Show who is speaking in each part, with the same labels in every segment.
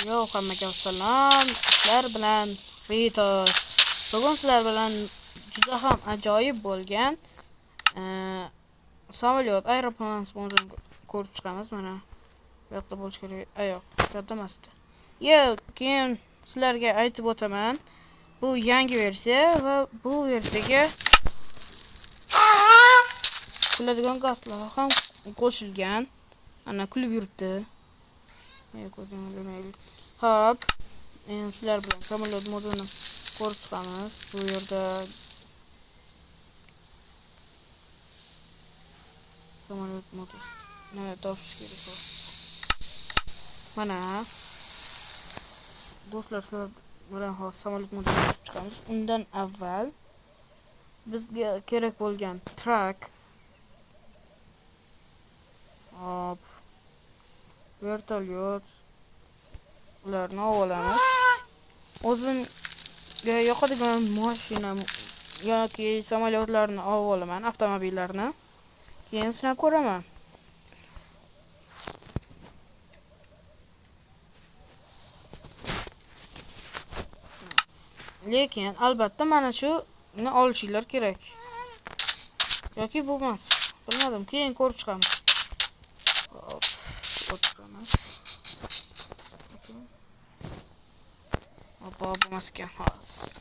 Speaker 1: Yo, hammaga salom. Sizlar bilan Ritos. Bugun sizlar bilan juda ham ajoyib bo'lgan samolyot, aeroplan sponsorini ko'rib chiqamiz. Mana bu yoqda bo'lish kerak. Yo'q, bu yoqda emasdi. Yo, keyin sizlarga aytib o'taman. Bu yangi versiya va bu versiyaga kuladigan gazlar ham qo'shilgan. Ana kulib yuribdi. Hop, endi sizlar bilan samolyot moduni ko'rib chiqamiz. Bu yerda samolyot moduni topish kerak. Mana do'stlar, sizlar bilan hozir samolyot moduni ko'rib chiqamiz. Undan avval bizga kerak bo'lgan truck, hop, vertolyot, ularni olamiz. O'zimga yoqadigan mashina yoki samolyotlarni olib olaman, avtomobillarni. Keyin sinab ko'raman. Lekin albatta mana shuni olishinglar kerak. Yoki bu emas. Bilmadim, keyin ko'rib chiqamiz. Hop, o'tiramiz. Hop, bo'lmas ekan hozir.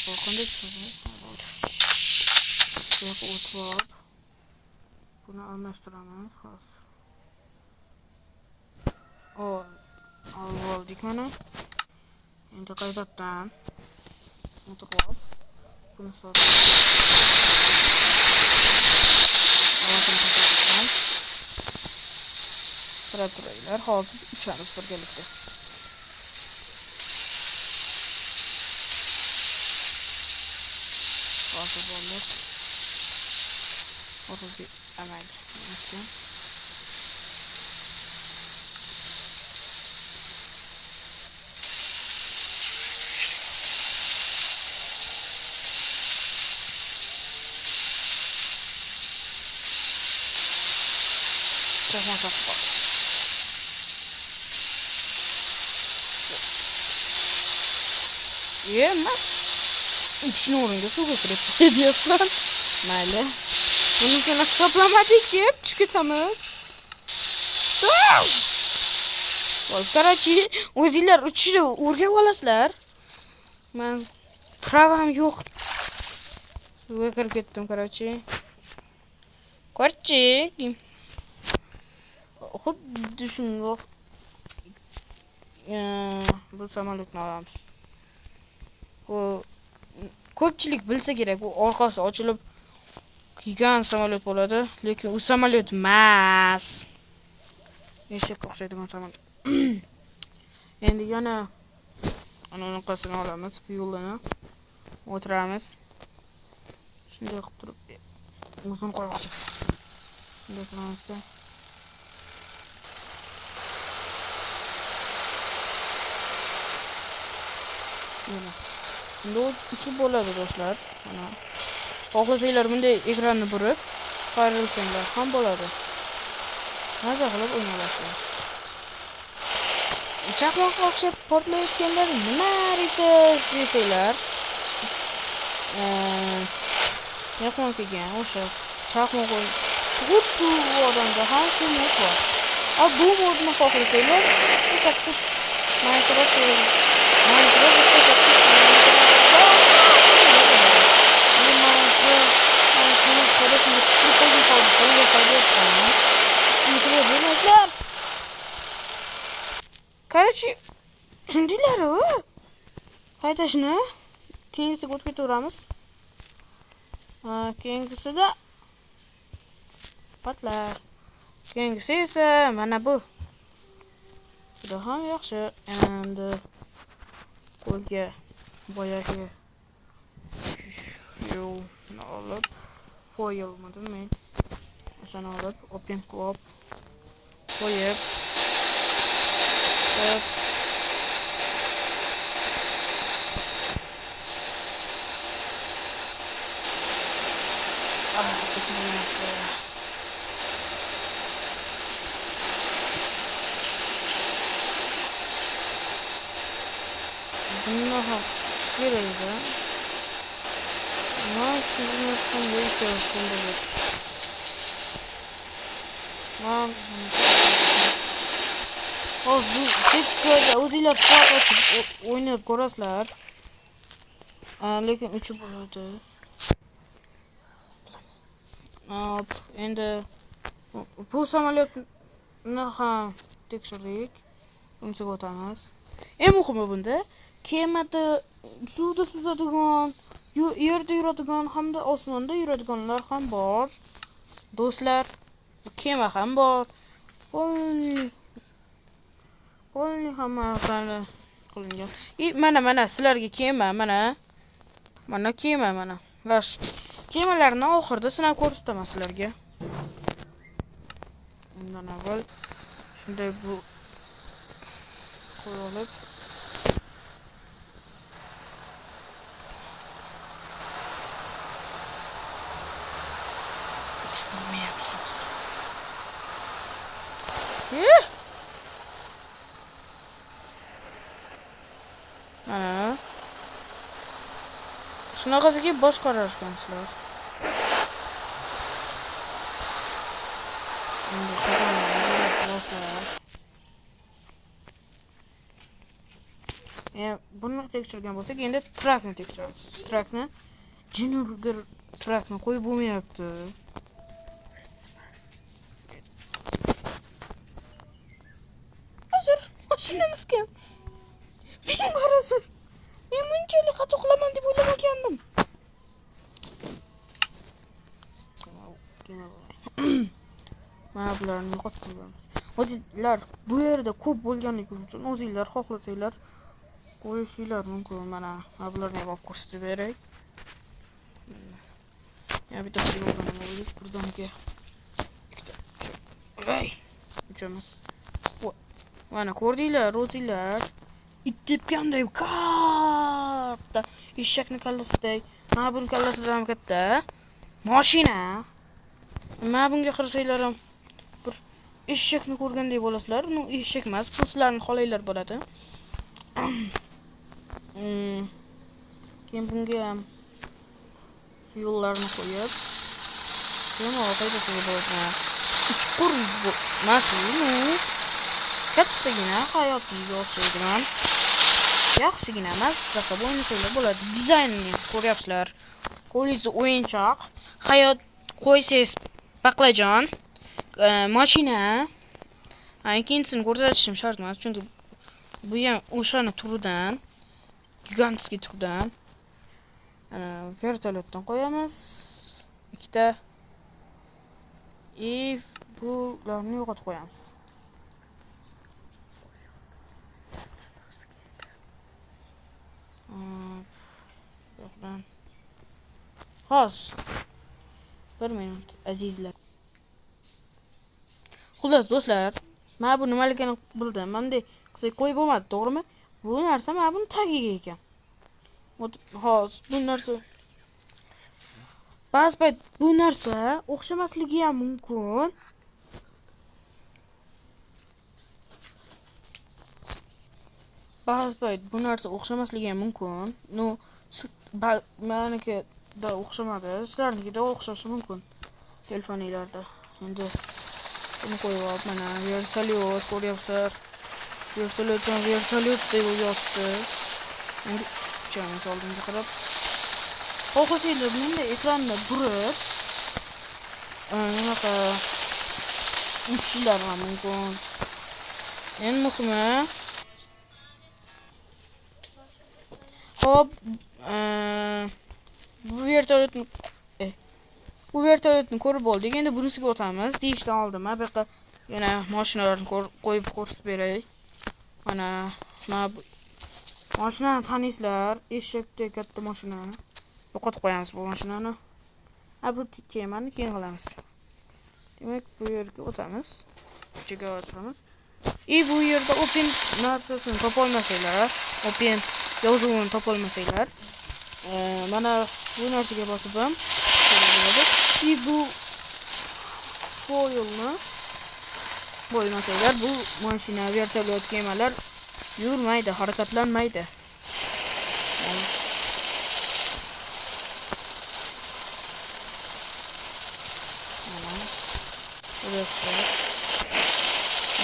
Speaker 1: Bu qanday chiqadi? Bu yoqqa o'tib, buni almashtiramiz hozir. Olib oldik mana. Endi qaytadan o'tib, buni sotib qarab turinglar, hozir uchamiz birgalikda. Hozir bo'ldi. Hozir amal emaskan. Man uchishni o'rniga suvga kirib ketyapman. Mayli. Bunisini hisoblamadik deb tushib ketamiz. Короче, o'zinglar uchishni o'rganib olasizlar. Men pravam yo'q. Suvga kirib ketdim, короче. Короче, xuddi shundoq bu samolyotni olamiz. Bu ko'pchilik bilsa kerak, bu orqasi ochilib kiygan samolyot bo'ladi, lekin u samolyot emas. Eshakka o'xshaydigan samolyot. Endi yana ana unaqasini olamiz, fuelini o'tiramiz. Shunday qilib turib uzun qo'yamiz. Shunday qilamizda. Mana. Bunda uchib bo'ladi do'stlar. Mana. Xohlasanglar bunday ekranni burib qayrilsanglar ham bo'ladi. Maza qilib o'ynalasizlar. Chaqmoqqa o'xshab portlayotganlar nima Ritos desanglar, yoqmay kelgan o'sha chaqmoq xuddi u odamda ham shu mod bor. A bu modni xohlasanglar 3.8 Minecraft 3.8 Короче, tushundinglar-ku. Haydashni keyingisiga o'tib ketaveramiz. Keyingisida patlar. Keyingisi esa mana bu. Juda ham yaxshi. Endi qo'lga boyagi yo'lni olib, foilmidi men? O'shani olib, open qilib qo'yib chiqib uchib. Buni ham uchish kerak edi. Man tushunmayapman, bu ikkalasi qanday. Man hozir bu tekst joyda o'zinglar fayl ochib o'ynab ko'rasizlar. Lekin uchib bo'ladi. Hop, endi bu samolyotni ham tekshirdik. Unisiga o'tamiz. Eng muhimi bunda kemada suvda suzadigan, yerda yuradigan hamda osmonda yuradiganlar ham bor. Do'stlar, kema ham bor. Polni hamma narsani qilingan. Mana sizlarga kema, mana. Mana kema, mana. Lash. Kemalarni oxirida sinab ko'rsataman sizlarga. Undan avval shunday bu qo'yib olib Mana. Shunaqasiga boshqarar ekansizlar. Endi to'g'ri. Buni tekshirgan bo'lsak, endi trakni tekshiramiz. Trakni jinurgir trakni qo'yib bo'lmayapti. Hozir mashinamiz kam. Men barasur. Men bunchalik xato qilaman deb o'ylamagandim. Mana bularni yo'qotib qo'yamiz. O'zinglar bu yerda ko'p bo'lganligi uchun o'zinglar xohlasanglar qo'yishinglar mumkin. Mana bularni ham olib ko'rsatib beray. Yana bitta yo'ldan oldik, birdaniga ikkita. Voy, uchamiz. Mana ko'rdinglar, o'zinglar. It tepganday katta eshakning kallasiday, mana buning kallasidan ham katta mashina. Mana bunga qarasanglar ham bir eshakni ko'rganday bo'lasizlar. Ну, eshak emas, bu sizlarning xolanglar bo'ladi. Keyin bunga ham yo'llarni qo'yib, bemalol haydasa bo'ladi. Chuqur emas, kattagina hayotiyga o'xshaydigan yaxshigina mazza qilib o'ynasanglar bo'ladi. Dizaynini ko'ryapsizlar. Qo'lingizda o'yinchoq, hayot qo'ysangiz baqlajon, mashina. Ikkinchisini ko'rsatishim shart emas, chunki bu ham o'shani turidan, gigantskiy turdan. Ana vertolyotdan qo'yamiz ikkita. Bularni yo'qotib qo'yamiz. Yo'qdan. Hozir bir minut azizlar. Xullas do'stlar, mana bu nimaligini bildim. Mana bunday qilsak qo'yib bo'lmadi, to'g'rimi? Bu narsa mana buni tagiga ekan. Hozir bu narsa ba'zi payt bu narsa o'xshamasligi ham mumkin. Ba'zi payt bu narsa o'xshamasligi ham mumkin. No, menikida o'xshamadi, sizlarnikida o'xshashi mumkin telefoninglarda. Endi buni qo'yib olib, mana vertolyot ko'ryapsizlar. Vertolyot ham vertolyot deb yozibdi. Endi uchamiz oldinga qarab. Xohlasanglar bunday ekranni burib, bunaqa uchishlar ham mumkin. Eng muhimi, hop, bu vertolyotni ko'rib bo'ldik. Endi bunisiga o'tamiz. Deyishdan oldin mana bu yoqda yana mashinalarni qo'yib ko'rsatib beray. Mana bu mashinani taniysizlar, eshakdek katta mashina. Yo'qotib qo'yamiz bu mashinani. Ha, bu kemani keyin qilamiz. Demak, bu yerga o'tamiz. Ichiga o'tamiz. Bu yerda open narsasini topolmasanglar, open yozuvini topolmasanglar, mana bu narsaga bosib ham bo'ladi. Bu foilni qo'ymasanglar, bu mashina, vertolyot, kemalar yurmaydi, harakatlanmaydi. Mana. Ko'ryapsizlar.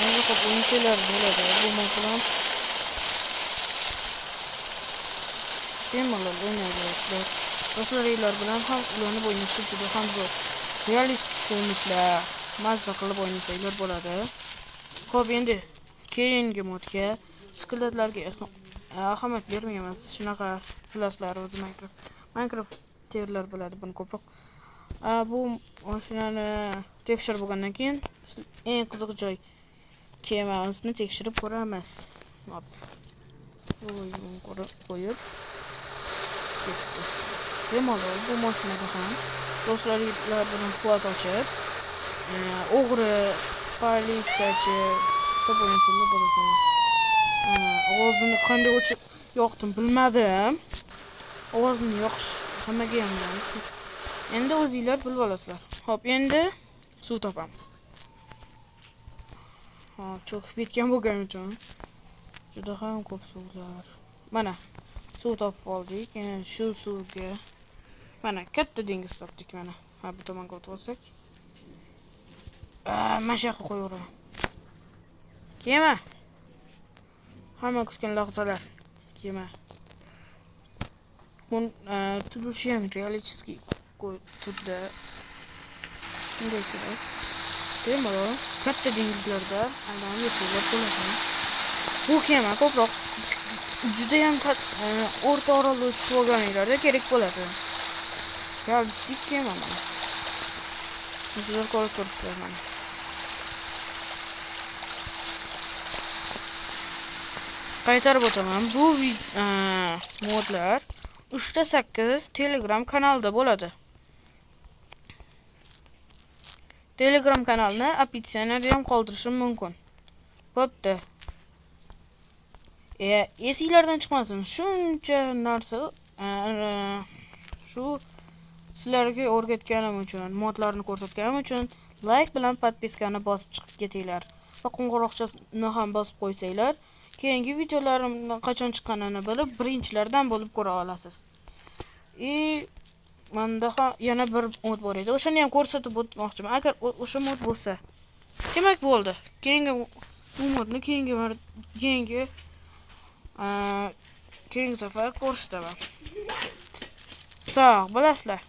Speaker 1: Mana ko'p o'yinchilar bo'ladi. Bu mod bilan bemalol o'ynayapsizlar. Do'stlaringlar bilan ham ulanib o'ynashga juda ham zo'r. Realistik ko'rinishlar, mazza qilib o'ynasanglar bo'ladi. Xo'p, endi keyingi modga skeletlarga ahamiyat bermaymiz. Shunaqa bilasizlar o'zi Minecraft terlar biladi buni ko'proq. Bu mashinani tekshirib bo'lgandan keyin eng qiziq joy kemamizni tekshirib ko'ramiz. Hop. Qo'yib ketdi. Bemalol bu mashinada ham do'stlaringlar bilan flot ochib, o'g'ri, politsiyachi ko'p o'yinchilar bo'ladi. Ovozini qanday o'chib yoqdim bilmadim. Ovozini yoqish hammaga ham emas. Endi o'zinglar bilib olasizlar. Xo'p, endi suv topamiz. Hop, cho'kib ketgan bo'lgani uchun juda ham ko'p suvlar. Mana suv topib oldik. Endi shu suvga mana katta dengiz topdik mana. Ha, bu tomonga o'tib olsak. Mana shu yoqqa qo'yaveraman. Kema. Hamma kutgan lahzalar. Kema. Bun turishi ham realistik turda. Bunday kerak. Bemalol katta dengizlarda aylanib yursalar bo'ladi. Bu kema ko'proq juda ham o'rta orolda uchib olganinglarda kerak bo'ladi. Realistik kema mana. Sizlar ko'rib turibsizlar mana. Qaytarib o'taman. Bu modlar 3.8 Telegram kanalida bo'ladi. Telegram kanalini opitsioniyada ham qoldirishim mumkin. Bo'pti. Esinglardan chiqmasin. Shuncha narsa shu sizlarga o'rgatganim uchun, modlarni ko'rsatganim uchun like bilan podpiskani bosib chiqib ketinglar va qo'ng'iroqchani ham bosib qo'ysanglar, keyingi videolarimni qachon chiqqanini bilib, birinchilardan bo'lib ko'ra olasiz. Menda ham yana bir mod bor edi. O'shani ham ko'rsatib o'tmoqchiman. Agar o'sha mod bo'lsa, demak bo'ldi. Keyingi bu modni keyingi safar ko'rsataman. Sog' bo'lasizlar.